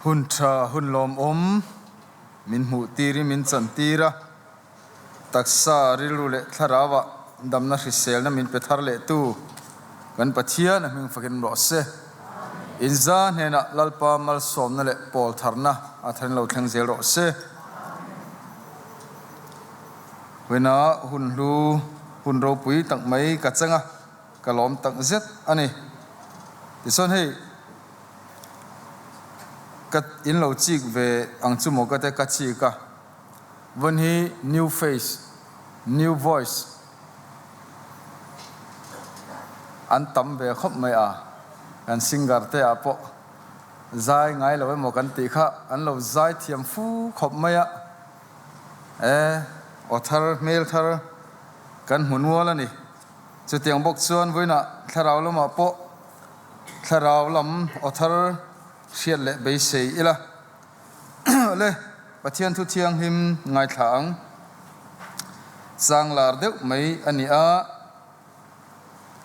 Hun tha, hun lawmawm min hmuh tirin min chan tir a, taksa, rilru leh thlarauah damna hriselna min pe thar leh tu kan Pathian a hming fakin rawh se. Inza hnenah Lalpa malsawmna leh pawl tharna a tharin lo thleng zel rawh se. Huina hun hlu, hun ropui tak mai ka cheng a, ka lawm tak zet a ni. Tichuan hei ka in lo chik ve ang chu maw ka te ka chik a, vawn hi new face, new voice an tam ve khawp mai a, kan singer te ah pawh zai ngai lo emaw kan tih kha an lo zai thiam fu khawp mai a, e aw thar hmel thar kan hmu nual a ni. Chutiang bawk chuan vawiinah thlarau lamah pawh thlarau lam aw thar hriat leh beisei ila. Le, Pathian thu thianghlim ngaithla ang. Chang lar deuh mai a ni a,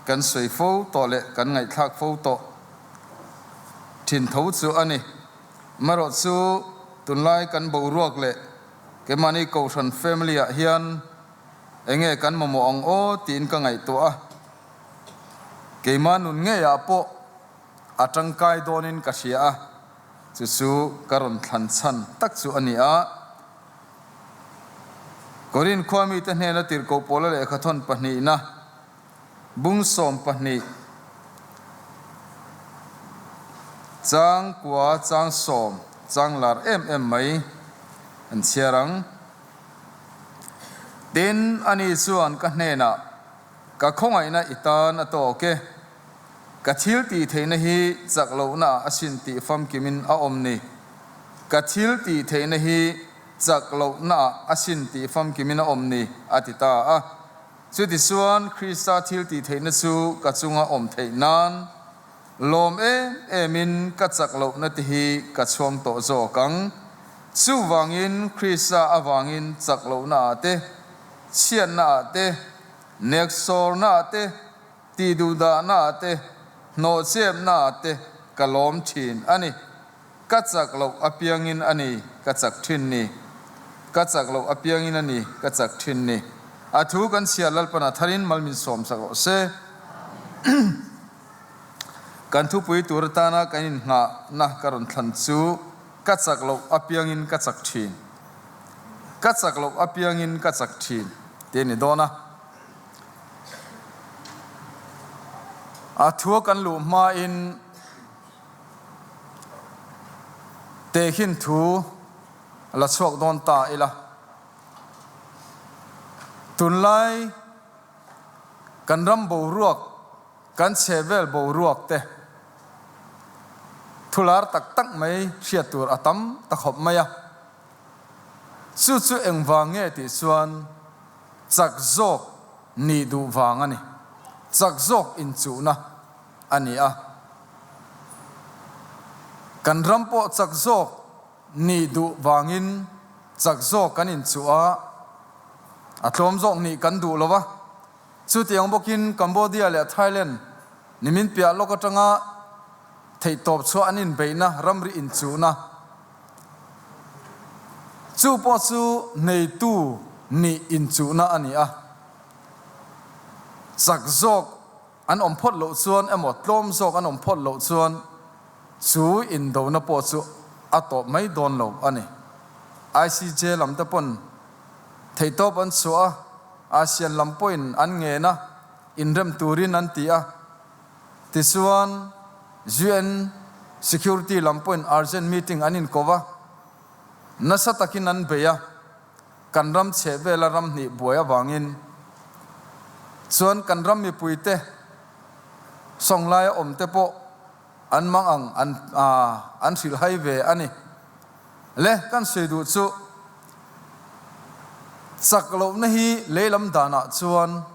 kan sawi fo tawh leh kan ngaihthlak fo tawh thin tho chu a ni. Marawh chu tunlai kan boruak leh keimahni Kohhran family ah hian Enge kan mamawh ang aw tiin ka ngaihtuah a, keimah nun ngeiah pawh a tangkai dawnin ka hria a, chu chu ka rawn thlan chhan tak chu a ni a. Korin khua mite hnena tirhkoh pawla lehkhathawn pahnihna bung 12 chang kua chang sawm chang lar em em mai an chhiar ang. Tin, ani chuan ka hnenah, Ka khawngaihna i tan a tawk e. Ka thil tih theihna hi chak lohnaah a sin tih famkimin a awm ni. Ka thil tih theihna hi chak lohnaah a sin tih famkimin a awm ni, a ti ta a. Chutichuan, Krista thil tih theihna chu ka chunga awm theih nan Lawm em emin ka chak lohna te hi ka chhuang tawh zawk ang. Chuvangin Krista avangin chak lohna ah te, chhiatna ah te, neksawrna ah te, tihduhdahna ah te, hnawhchepna ah te ka lawm thin a ni. Ka chak loh apiangin a ni ka chak thin ni. Ka chak loh apiangin a ni ka chak thin ni. A thu kan chhiar Lalpana tharin mal min sawmsak rawh se. Kan thupui tur atana kan innghahna ka rawn thlan chu ka chak loh apiangin ka chak thin, ka chak loh apiangin ka chak thin tih a ni dawn a. A thua kan luh hmain tehkhin thu la chhuak dawn ta ila. Tunlai kan ram boruak Kan chhehvel boruak te thular tak tak mai hriat tur a tam ta khawp mai a. Chu chu engvang nge tih chuan chak zawk nih duh vang a ni. Chak zawk inchuhna a ni a. Kan ram pawh chak zawk nih duh vangin chak zawk kan inchuh a, a tlawm zawk nih kan duh lo va. Chutiang bawkin Cambodia leh Thailand nimin piah lawk atanga theihtawp chhuah an inbeihna ramri inchuhna chu pawh chu neitu nih inchuhna a ni a. Chak zawk an awm phawt loh chuan emaw tlawm zawk an awm phawt loh chuan chu indona pawh chu a tawp mai dawn lo a ni. ICJ lam te pawn theihtawp an chhuah a. ASEAN lam pawhin an ngen a, inrem turin an ti a. Tichuan, UN Security lam pawhin urgent meeting an inkawp a, nasa takin an bei a, kan ram chheh vela ram hnih buai avangin. Chuan kan ram mipuite sawnglaia awmte pawh an mang ang an an hrilhhai ve a ni. Le, kan sawi duh chu chak lohna hi leilam danah chuan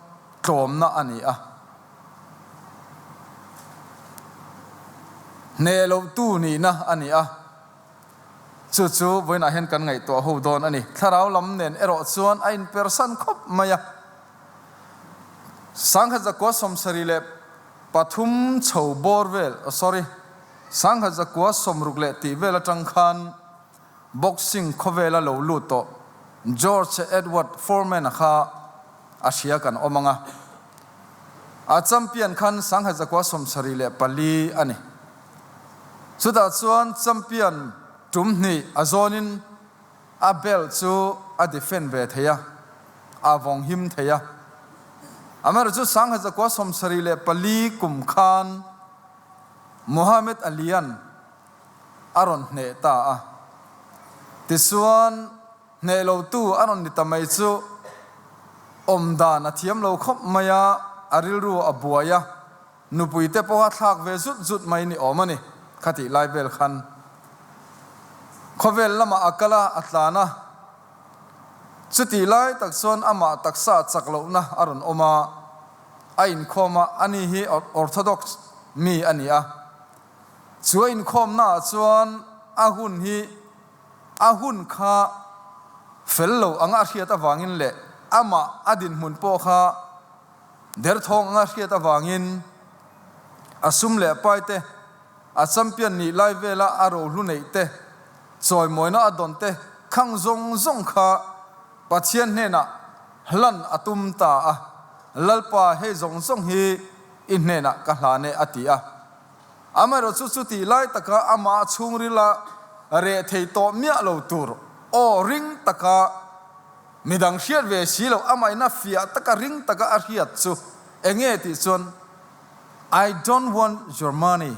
tlawmna a ni a. Hneh lohtu nihna a ni a. Chu chu vawiinah hian kan ngaihtuah ho dawn a ni. Thlarau lam nen erawh chuan a inpersan khawp mai a. 1973 chho bawr vel, sorry. 1960 leh tih vel atang khan boxing khawvela lo lut tawh George Edward Foreman-a kha a hria kan awm ang a. A champion khan 1974 a ni. Chutah chuan champion tum hnih a zawnin a belt chu a defend ve thei a, a vawng him thei a. Amaherawhchu 1974 kum khan Muhammad Ali-a'n a rawn hneh ta a. Tichuan, hneh lotu a rawn ni ta mai chu awm dan a thiam lo khawp mai a, a rilru a buai a, nupui te pawha thlak ve zut zut mai ni awm a ni. Khatih lai vel khan khawvel lamah a kal a, a tlan a. Chutih lai tak chuan amah taksa chak lohna a rawn awm a, a inkhawm a, ani hi Orthodox mi a ni a. Chu a inkhawmnaah chuan a hun hi a hun kha fel lo anga a hriat avangin leh amah a dinhmun pawh kha derthawng anga a hriat avangin a sum leh pai te, a champion nih lai vela a rohlu neih te, chawimawina a dawn te khang zawng zawng kha Pathian hnenah hlan a tum ta a, Lalpa hei zawng zawng hi i hnenah ka hlan e a ti a. Amaherawhchu chutih lai taka amah chhungrila reh thei tawh miah lo tur aw ring taka midang hriat ve si loh amahin a fiah taka ring taka a hriat chu enge tih chuan I don't want your money,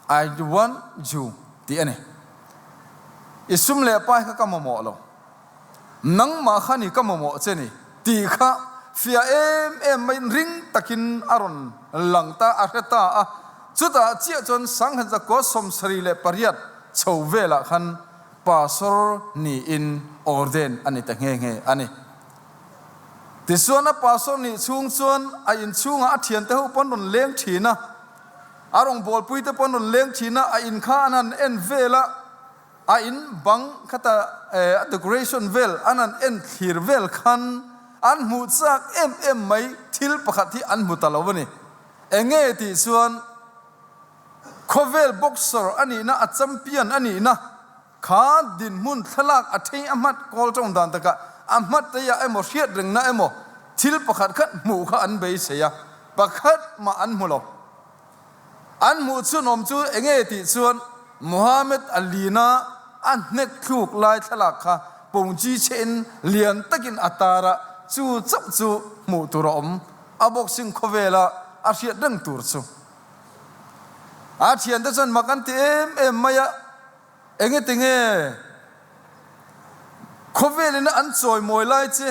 I want you tih a ni. I sum leh pai kha ka mamawh lo. Nangmah kha ni ka mamawh che ni tih kha fiah em em maiin ring takin a rawn lang ta, a hre ta a. Chutah chiah chuan Sanghanzakua 78 chho velah khan Pastor niin ordain a ni ta nghe nghe a ni. Tichuan a Pastor nih chhung chuan a inchhungah a thiante ho pawn rawn leng thin a, a rawngbawlpuite pawn rawn leng thin a, a in kha an han en vel a, A in bang khata a decoration vel an han en thlir vel khan an hmuh chak em em mai thil pakhat hi an hmu ta lo a ni. Enge tih chuan khawvel boxer a nihna a champion a nihna kha dinhmun thlalak a thei a hmat kawl tawng dan takah a hmat teiah emaw hriat rengna emaw thil pakhat khat hmuh kha an beisei a pakhat mah an hmu lo. An hmuh chhunawm chu enge tih chuan Muhammad Ali-na a hnek thluk lai thlalak kha pungchi chhein lian takin a tar a, chu chauh chu hmuh tur a awm. A boxing khawvela a hriat reng tur chu a thiante chuan mak an ti em em mai a. Engetinge khawvelin an chawimawi lai che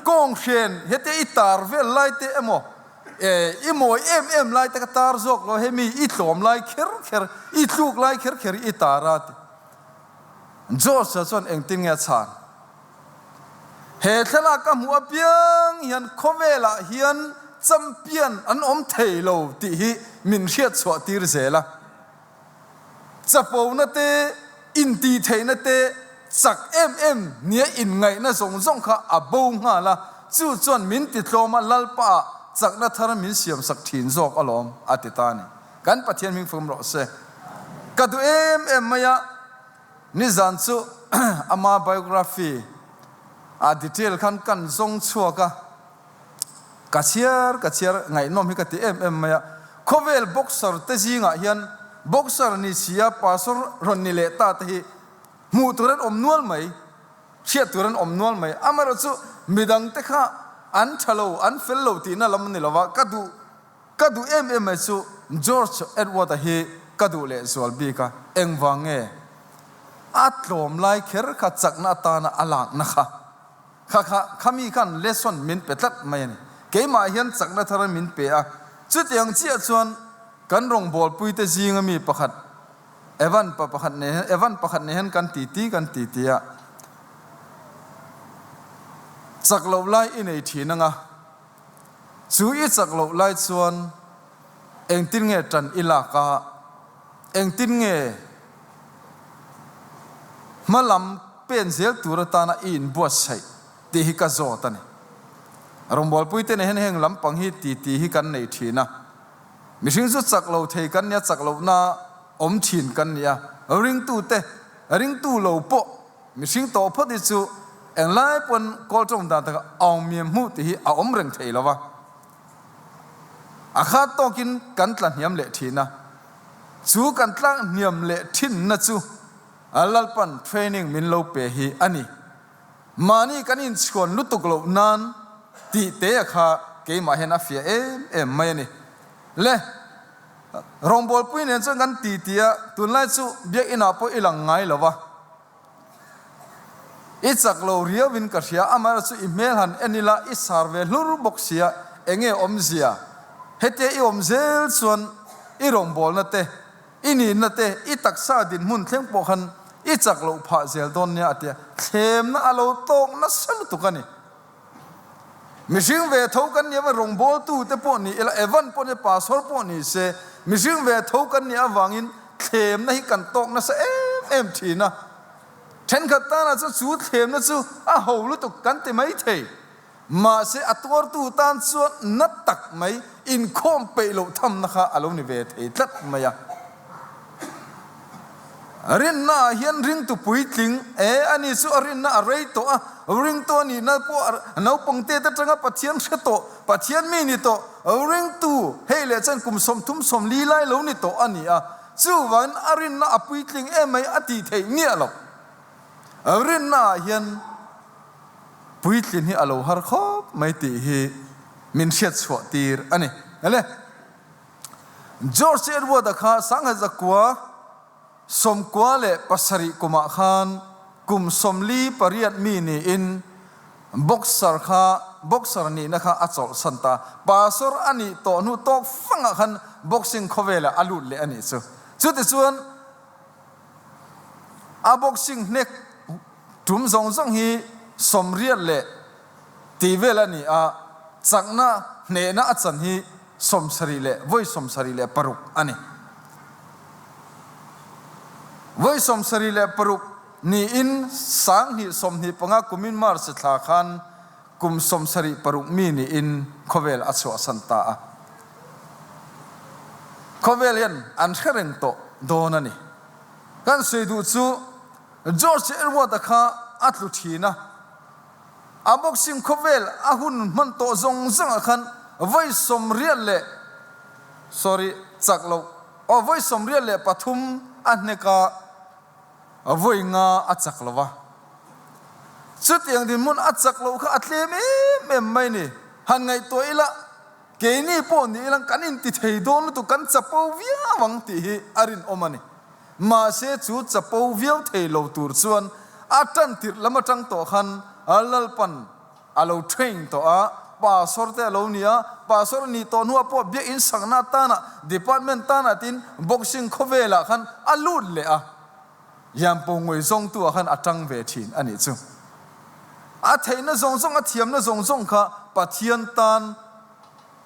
kawnghren hete i tar vel lai te emaw i mawi em em lai te ka tar zawk lo hemi i tlawm lai kher kher i tluk lai kher kher i tar a ti. George-a chuan engtin nge a chhan? He thlalak ka hmuh apiang hian khawvelah hian champion an awm thei lo tih hi min hriatchhuah tir zel a. Chapona te, intihtheihna te, chak em em nia inngaihna zawng zawng kha a bo nghal a, chu chuan min titlawm a, Lalpa ah chakna thar min siamsak thin zawk alawm, a ti ta a ni. Kan Pathian hming fum rawh se. Ka duh em em mai a, nizan chu ama biography a detail khan kan zawng chhuak a, Ka chhiar ka chhiar ngaihnawm hi ka ti em em mai a, khawvel boxer te zingah hian boxer ni si a pastor rawn ni leh ta te hi hmuh tur an awm nual mai, hriat tur an awm nual mai. Amaherawhchu midang te kha an tha lo, an fel lo tihna lam a ni lo va, ka duh ka duh em em mai chu George Edward-a hi ka duh leh zual bik a, engvang nge a tlawm lai kher kha chakna atana a lakna kha. Kha kha khami khan lesson min pe tlat mai a ni. Keimah hian chakna thar min pe a, chutiang chiah chuan kan rawngbawlpuite zinga mi pakhat Evan pa pakhat nen hian Evan pakhat nen hian kan titi kan titi a, chak loh lai i nei thin anga, chu i chak loh lai chuan engtin nge tan i lak a, engtin nge hma lam pen zel tur atana i inbuatsaih tih hi ka zawt a ni. Rawngbawlpuite nen hian heng lampang hi titi hi kan nei thin a, mihring chu chak lo thei kan nia chak lohna. awm thin kan ni a, ringtute, ringtu lo pawh mihring tawh phawt hi chu englai pawn kawl tawng dan takah aungmiam hmuh tih hi a awm reng thei lo va, a khat tawkin kan tla hniam leh thin a, chu kan tlak hniam leh thinna chu Lalpan training min lo pe hi a ni. Mahni kan inchhuan lutuk loh nan tih te kha keimah hian a fiah em em mai a ni. Le, rawngbawlpui nen chuan kan ti ti a, tunlai chu biakinah pawh i lang ngai lo va. I chak lo riauin ka hria, amaherawhchu i hmel han en ila i sar ve hlur bawk sia, enge awmzia? Hetia i awm zel chuan i rawngbawlna te I nihna te, i taksa dinhmun thleng pawh khan i chak loh phah zel dawn nia a ti a, thlemna a lo tawk nasa lutuk a ni. Mihring ve tho kan nih avangin rawngbawltu te pawh ni ila, Evan pawh ni, Pastor pawh ni se, mihring ve tho kan nih avangin thlemna hi kan tawk nasa em em thin a. Thenkhat tanah chuan chu thlemna chu a ho lutuk kan ti mai thei. Mahse, a tuartu tan chuan na tak mai inkhawm peih loh thamna kha a lo ni ve thei tlat mai a. Rinna ah hian ringtu puitling e, ani chu a rinna a rei tawh a, ringtu a nihna pawh a naupang te te atanga Pathian hre tawh, Pathian mi ni tawh, ringtu hei leh chuan kum 30 40 lai lo ni tawh a ni a, chuvangin a rinna a puitling em mai a tih theih miah loh. Rinna ah hian Puitlin hi a lo har khawp mai tih hi min hriat chhuah tir a ni. Ele, George Edward-a kha Sangha zakua 97 kumah khan kum 48 mi niin boxer kha boxer nihna kha a chawlhsan ta. Pastor a nih tawh hnu tawk fangah khan boxing khawvelah a lut leh a nih chu. Chutichuan a boxing hnek Tum zawng zawng hi 80 leh tih vel a ni a, chakna hnehna a chan hi 70 leh vawi 76 a ni. Vawi 76 niin 2025 kumin March thla khan kum 76 mi niin khawvel a chhuahsan ta a. Khawvel hian an hre reng tawh dawn a ni. Kan sawi duh chu George Edward-a kha a tlu thin a, a boxing khawvel a hun hman tawh zawng zawngah khan vawi 83 leh sorry chak loh aw vawi 83 a hnek a, vawi nga a chak lo va. Chutiang dinhmun a chak loh kha a tlem em em mai ni. Han ngaihtuah ila keini pawh ni ilang kan inti thei dawn lutuk kan chapo viau ang tih hi a rinawm a ni. Mahse chu chapo viau thei lo tur chuan a tan tirh lam atang tawh khan Lalpan a lo train tawh a, pastor te a lo ni a, pastor a nih tawh hnuah pawh biakinn sakna atana department tana tin boxing khawvelah khan a lut leh a, Lianpo ngawih zawngtu ah khan a tang ve thin a nih chu. A theihna zawng zawng, a thiamna zawng zawng kha Pathian tan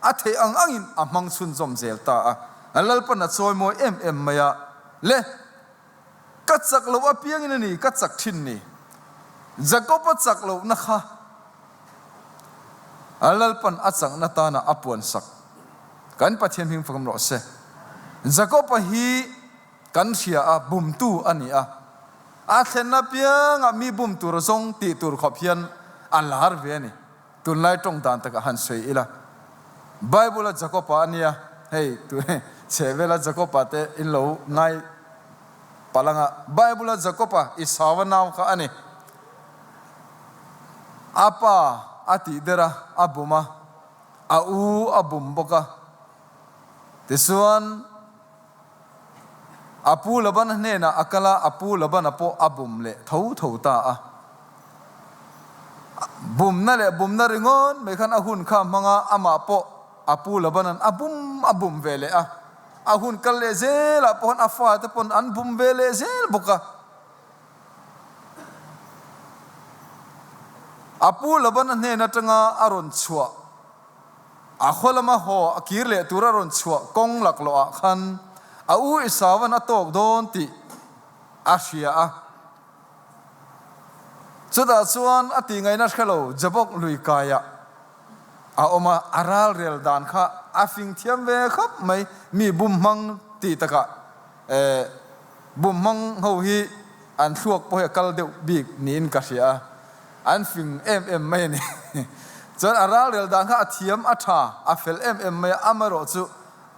A theih ang angin a hmang chhunzawm zel ta a, Lalpan a chawimawi em em mai a, Le, ka chak loh apiangin a ni, ka chak thin ni. Jakob-a chak lohna kha Lalpan a chakna tana a puansak. Kan Pathian hming fakawm rawh se. Jakob-a hi kan hria a, bumtu a ni a. A thlen apiangah mi bum tur zawng tih tur khawp hian a lar ve a ni. Tunlai tawng dan takah han sawi ila, Bible-a Jakob-a a nia, hei chhehvela Jakob-a te in lo ngai palh anga, Bible-a Jakob-a Esau-a nau kha a ni. A pa a tih der a, a bum a, a u a bum bawk a. Tichuan, a pu Labana hnenah a kal a, a pu Labana pawh a bum leh tho tho ta a. Bumna leh bumna ringawt mai khan a hun kha a hmang a, amah pawh a pu Labanan a bum a bum ve leh a. A hun kal leh zelah pawh khan a fate pawn an bum ve leh zel bawk a. A pu Labana hnen atanga a rawn chhuah, a khaw lama haw a kir leh tura rawn chhuah kawng laklawh ah khan a u Esauan a tawk dawn tih a hria a. Chutah chuan a tih ngaihna hre lo Jabok lui kaiah a awm a, a ralrel dan kha a fing thiam ve khawp mai, mi bum hmang tih takah. Bum hmang ho hi an thluak pawh hi a kal deuh bik niin ka hria a, an fing em em mai a ni. Chuan a ralrel dan kha a thiam, a tha, a fel em em mai a, amaherawh chu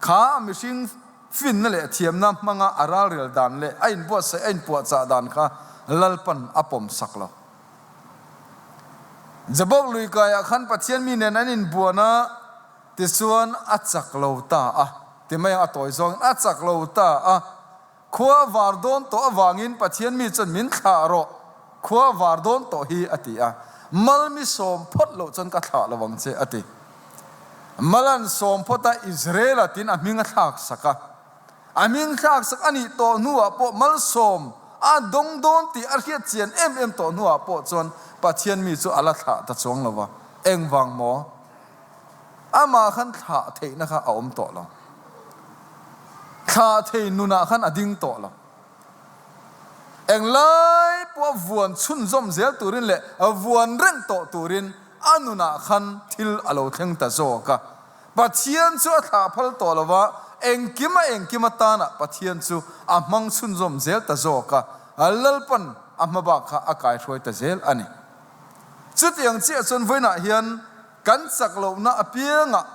kha mihring finna leh thiamna hmanga a ralrel dan leh a inbuatsaih, a inpuahchah dan kha Lalpan a pawm sak lo. Jabok lui kaiah khan Pathian mi nen an inbuan a, tichuan a chak lo ta a, ti mai ang a tawi zawngin a chak lo ta a. Khua var dawn tawh avangin Pathian mi chuan min thlah rawh, khua var dawn tawh hi a ti a. Mal mi sawm phawt loh chuan ka thlah lo ang che a ti. Mal an sawm phawt a, Israela tiin a hming a thlak sak a. A hming thlak sak a nih tawh hnuah pawh malsawm a dawng dawn tih a hriat chian em em tawh hnuah pawh chuan Pathian mi chu a la thlah ta chuang lo va. Engvang maw? Amah khan thlah theihna kha a awm tawh lo. Thlah thei nunah khan a ding tawh lo. Englai pawh vuan chhunzawm zel turin leh vuan reng tawh turin a nunah khan thil a lo thleng ta zawk a. Pathian chu a thlah phal tawh lo va, engkim a engkim atana Pathian chu a hmang chhunzawm zel ta zawk a, Lalpan a hmabak kha a kaihruai ta zel a ni. Chutiang chiah chuan vawiinah hian kan chak lohna apiangah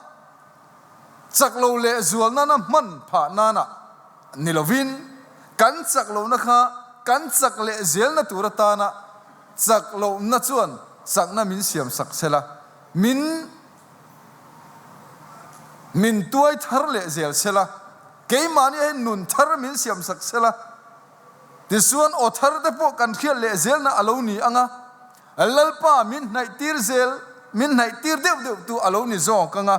chak lo leh zual nana hman phah nana ni lovin kan chak lohna kha kan chak leh zelna tur atana chak lohna chuan chakna min siam sak sela, min min tuai thar leh zel sela, keimahni hian nun thar min siam sak sela, Tichuan aw thar te pawh kan hriat leh zelna a lo ni ang a, Lalpa min hnaihtir zel, min hnaihtir deuh deuh tu a lo ni zawk ang a.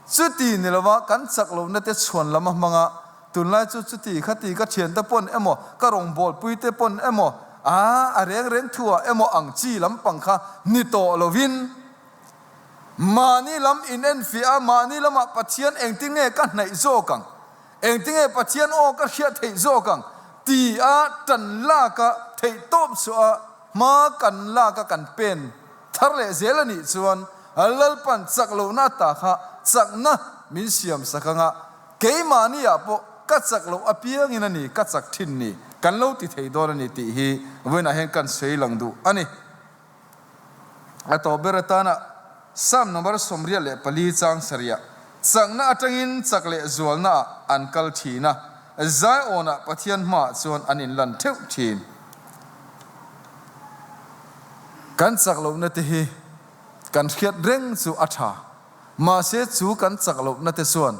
Chuti ni lova kan chak lohna te chhuan lam a hmang a, tunlai chu chuti khati ka thiante pawn emaw, ka rawngbawlpui te pawn emaw, aa a reng reng thu ah emaw ang chi lampang kha ni tawh lovin, mahni lam inenfiah a, mahni lamah Pathian engtin nge ka hnaih zawk ang? Engtinge Pathian aw ka hriat theih zawk ang? ti a tan lak a theih tawp chhuah a hma kan lak a kan pen thar leh zel a nih chuan Lalpan chak lohna ata kha chakna min siam sak anga keimahni ah pawh ka chak loh apiangin a ni ka chak thin ni kan lo ti thei dawn a ni tih hi vawiinah hian kan sawi lang duh a ni. A tawp ber atana Psalm number 84 chang sarih chakna atangin chak leh zualnaah an kal thin a, Zion-ah Pathian hmaah chuan an inlan theuh thin. Kan chak lohna te hi kan hriat reng chu a tha, mahse chu kan chak lohna te chuan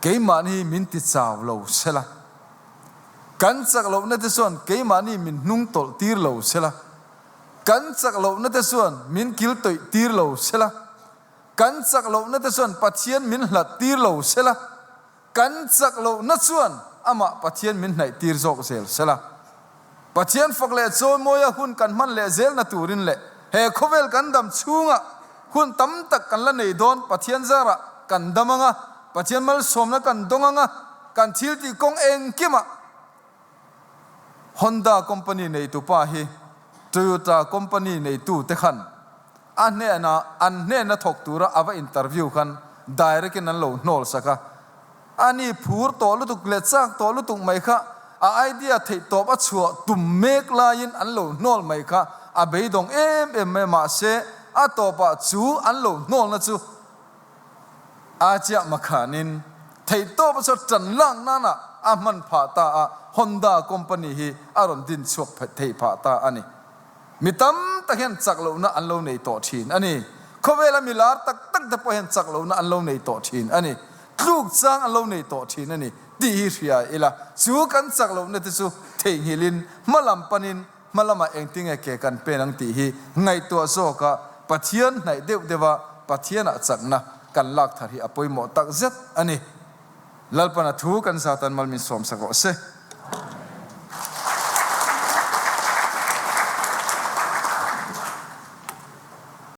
keimahni min ti chau lo sela, kan chak lohna te chuan keimahni min hnung tawlh tir lo sela, Kan chak lohna te chuan min kil tawih tir lo sela, kan chak lohna te chuan Pathian min hlat tir lo sela, kan chak lohna chuan amah Pathian min hnaih tir zawk zel sela. Pathian fak leh chawimawia hun kan hman leh zelna turin leh he khawvel kan dam chhungah hun tam tak kan la nei dawn Pathian zarah kan dam anga, Pathian malsawmna kan dawng anga, kan thiltih kawng engkimah Honda company neitu pa hi Toyota company neitu te khan a hnena an hnena thawk tura a va interview khan direct in an lo hnawl sak a, ani phur tawh lutuk leh chak tawh lutuk mai kha a idea theih tawp a chhuah tum mek laiin an lo hnawl mai kha a beidawng em em mai mahse a tawpah chu an lo hnawlna chu A chiah makhanin theihtawp a chuan ṭan lak nana a hman phah ta a, Honda company hi a rawn din chhuak thei phah ta a ni. Mi tam tak hian chak lohna an lo nei tawh ṭhin a ni. Khawvela mi lar tak tak te pawh hian chak lohna an lo nei tawh ṭhin a ni. Tluk chang an lo nei tawh ṭhin a ni tih hi hria ila, chu kan chak lohna te chu theihnghilhin hma lam panin Hma lamah engtinge ke kan pen ang tih hi ngaihtuah zawka Pathian hnaih deuh deuha Pathianah chakna kan lak thar hi a pawimawh tak zet a ni. Lalpana thu kan zatan mal min sawmsak rawh se.